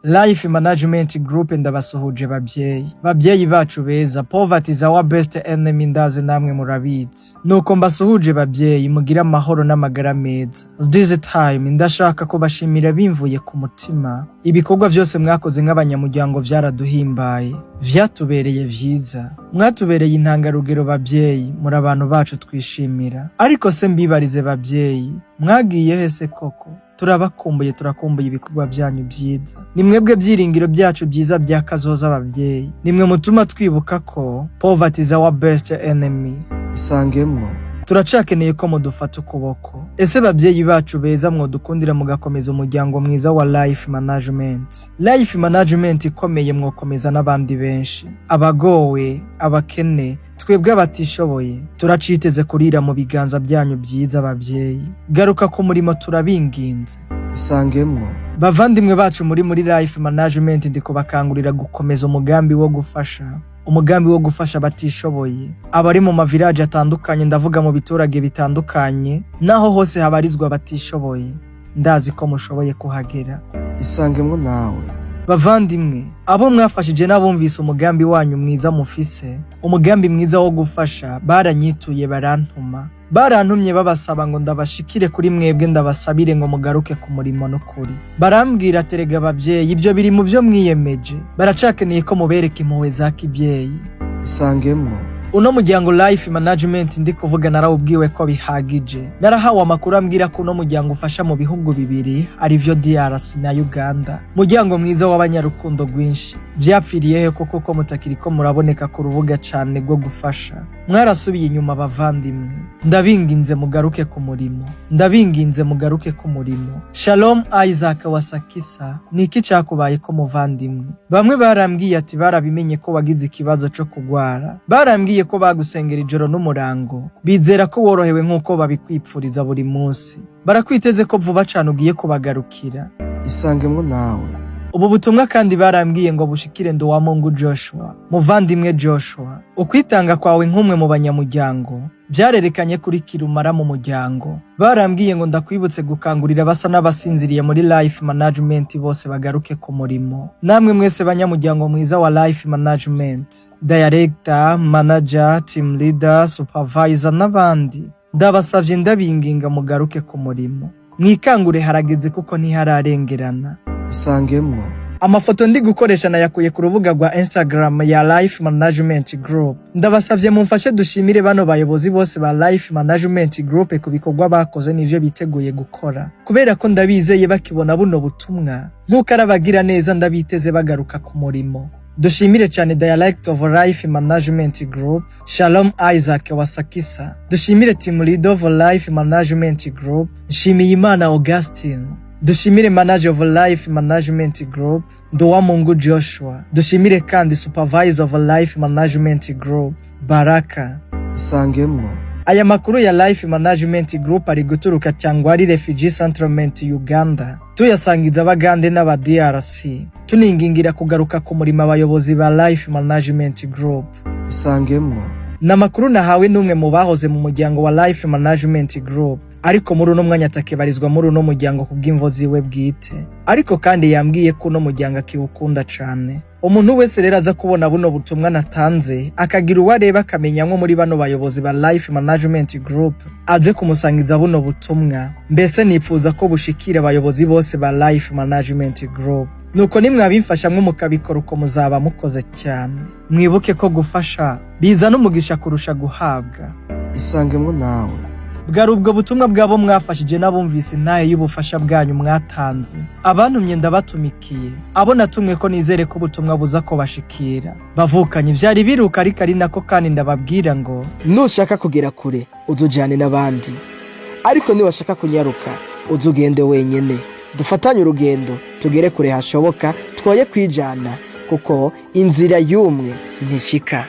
Life Management Group ndabasuhuje babyeyi, babyeyi bacu beza. Poverty is our best enemy, ndazi namwe murabizi. Nuko mbasuhuje babyeyi, mugire amahoro n'amagara meza. This time ndashaka kubashimira bimvuye ku mutima. Ibikorwa vyose mwakoze nk'abanyamuryango vyaraduhimbaye, vyatubereye vyiza, mwatubereye intangarugero babyeyi, muri abantu bacu twishimira. Ariko se mbibarize babyeyi, mwagiye hese koko? Turabakumbuye, turakumbuye ibikorwa byanyu byiza. Ni mwebwe byiringiro byacu byiza bya kazoza ababyeyi. Nimwe mutuma twibuka ko poverty is our best enemy. Isangemwo. Turacakeneye ko mudufata ukuboko. Ese babyeyi bacu beza, mwodukundira mugakomeza umuryango mwiza wa Life Management? Life Management ikomeye, mwokomeza n'abandi benshi, abagowe, abakene, twebwe abatishoboye turaciteze kurira mu biganza byanyu byiza. Ababyeyi, garuka ku murimo, turabinginze. Isangemwo. Bavandimwe bacu muri Life Management, ndi kubakangurira gukomeza umugambi wo gufasha, umugambi wo gufasha abatishoboye, abari mu mavilaje atandukanye, ndavuga mu biturage bitandukanye, naho hose habarizwa abatishoboye. Ndazi ko mushoboye kuhagera. Isangemwo nawe. Bavandimwe, abo mwafashije n'abumvise umugambi wanyu mwiza mufise, umugambi mwiza wo gufasha, baranyituye, barantuma, barantumye babasaba ngo ndabashikire kuri mwebwe, ndabasabire ngo mugaruke ku murimo. N'ukuri barambwira, terega ababyeyi, ibyo biri mu byo mwiyemeje, baracakeneye ko mubereka impuhwe za kibyeyi. Isangemwo. Uno muryango Life Management ndi kuvuga, narawubwiwe ko bihagije. Narahawe amakuru ambwira ko uno muryango ufasha mu bihugu bibiri, arivyo DRC na Uganda. Muryango mwiza w'abanyarukundo rwinshi, vyapfiriye he koko ko mutakiriko muraboneka ku rubuga cane rwo gufasha? Mwarasubiye inyuma bavandimwe. Ndabinginze mugaruke ku murimo, ndabinginze mugaruke ku murimo. Shalom Isaac Wasakisa, ni iki cakubaye ko muvandimwe? Bamwe barambwiye ati barabimenye ko wagize ikibazo co kugwara, barambwiye ko bagusengera ijoro n'umurango, bizera ko worohewe nk'uko babikwipfuriza buri munsi. Barakwiteze ko vuba cane ugiye kubagarukira. Isangemwo nawe. Ubu butumwa kandi barambwiye ngo bushikire Nduwamungu Joshua. Muvandimwe Joshua, ukwitanga kwawe nk'umwe mu banyamuryango byarerekanye kuri kirumara mu muryango. Barambwiye ngo ndakwibutse gukangurira abasa n'abasinziriye muri Life Management bose bagaruke ku murimo. Namwe mwese banyamuryango mwiza wa Life Management, director, manager, team leader, supervisor n'abandi, ndabasavye, ndabinginga mugaruke ku murimo, mwikangure, harageze kuko ntihararengerana. Isangemwo. Amafoto ndi gukoresha nayakuye ku rubuga rwa Instagram ya Life Management Group. Ndabasavye mumfashe dushimire bano bayobozi bose ba Life Management Group ku bikorwa bakoze n'ivyo biteguye gukora, kubera ko ndabizeye bakibona buno butumwa, nk'uko arabagira neza, ndabiteze bagaruka ku murimo. Dushimire cyane Director of Life Management Group, Shalom Isaac Wasakisa. Dushimire Team Leader of Life Management Group, Nshimiyimana Augustine. Dushimire Manager of Life Management Group, Nduwamungu Joshua. Dushimire kandi Supervisor of Life Management Group, Baraka. Isangemwo. Aya makuru ya Life Management Group ari guturuka Kyangwali Refugee Settlement, Uganda, tuyasangiza Abagande n'aba DRC, tuningingira kugaruka ku murimo abayobozi ba Life Management Group. Isangemwo. Ni amakuru nahawe n'umwe mu bahoze mu muryango wa Life Management Group, ariko muri uno mwanya atakibarizwa muri uno muryango kubw'imvo ziwe bwite. Ariko kandi yambwiye ko uno muryango akiwukunda cane. Umuntu wese rero aza kubona buno butumwa natanze, akagira uwo areba akamenya nko muri bano bayobozi ba Life Management Group, aze kumusangiza buno butumwa. Mbese nipfuza ko bushikira abayobozi bose ba Life Management Group. Nuko nimwabimfashamwo mukabikora uko, muzaba mukoze cyane. Mwibuke ko gufasha bizana umugisha kurusha guhabwa. Isangemwo nawe. Bwari ubwo butumwa bw'abo mwafashije n'abumvise intahe y'ubufasha bwanyu mwatanze. Abantumye ndabatumikiye, abo natumwe ko nizere ko ubutumwa buza kubashikira. Bavukanye, vyari biruka, ariko ari nako kandi ndababwira ngo Nushaka kugera kure, uzujyane n'abandi, ariko niwashaka kunyaruka, uzugende wenyine. Dufatanye urugendo tugere kure hashoboka, twoye kwijana kuko inzira y'umwe ntishika.